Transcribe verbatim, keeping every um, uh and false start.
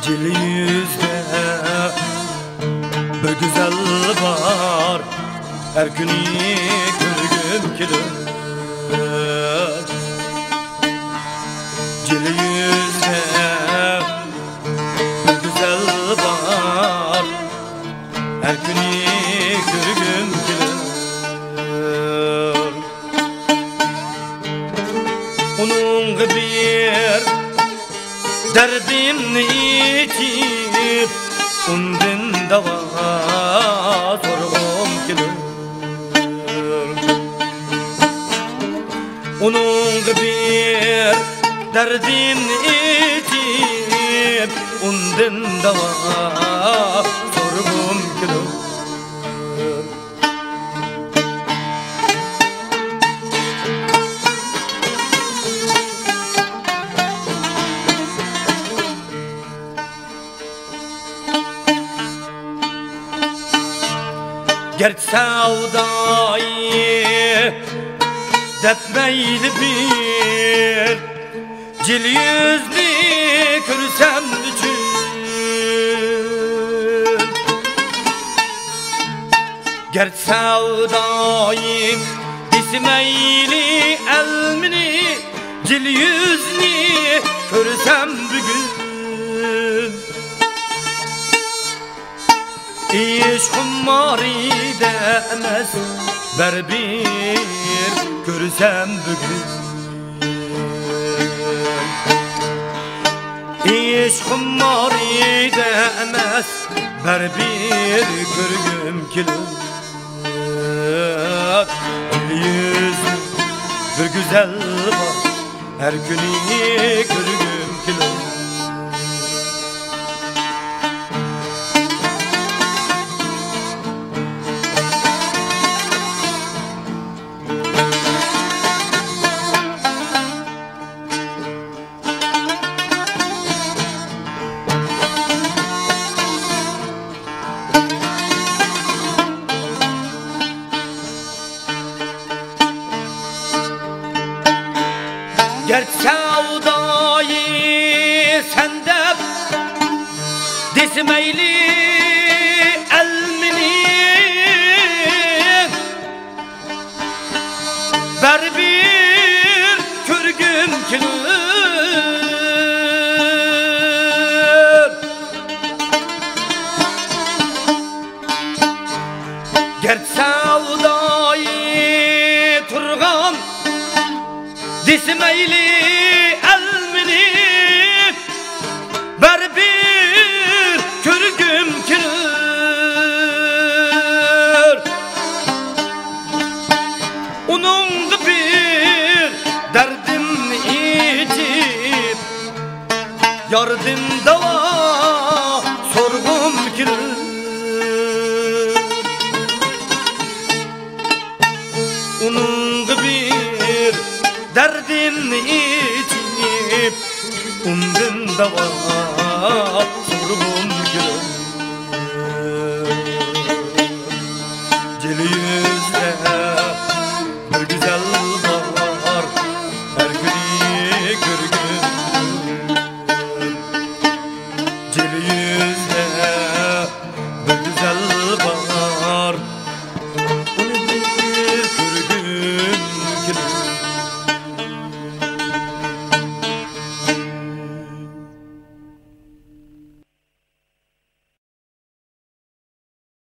جىلى يۈزدە بىر گۈزەل بار، ھەر كۈنى كۆرگۈم كېلىدۇ. جىلى يۈزدە بىر گۈزەل بار، ھەر كۈنى كۆرگۈم كېلىدۇ. ئۇنىڭغا بىر دەردىمنى ئېيتىپ، ئۇندىن داۋا سورىغۇم كېلىدۇ. ئۇنىڭغا بىر دەردىمنى ئېيتىپ، ئۇندىن داۋا سورىغۇم كېلىدۇ. گەرچە سەۋدايى دەپ مەيلى بىر جىل يۈزنى كۆرسەم ئۈچۈن، گەرچە سەۋدايىم دېسە مەيلى ئەلمىنى، جىل يۈزنى كۆرسەم بۈگۈن. ئىش خۇمارىدە ئەمەس، بەرىبىر كۆرسەم بۈگۈن. ئىش خۇمارىدە ئەمەس، بەرىبىر كۆرگۈم كېلىدۇ. يۈز بىر گۈزەل بار، ھەر كۈنى كۆرگۈم كېلىدۇ. گەرچە سەۋدايى سەن دەپ دېسە مەيلى ئەلمىنى، بەرىبىر كۆرگۈم كېلىدۇ. گەرچە سەۋدايى تۇرغان دېسە مەيلى ئەلمىنى، بەرىبىر كۆرگۈم كېلىدۇ. ئۇنىڭغا بىر دەردىمنى ئېيتىپ، ياردىن داۋا سورىغۇم كېلىدۇ. ئۇنىڭغا بىر دەردىمنى ئېيتىپ، ئۇندىن داۋا سورىغۇم كېلىدۇ.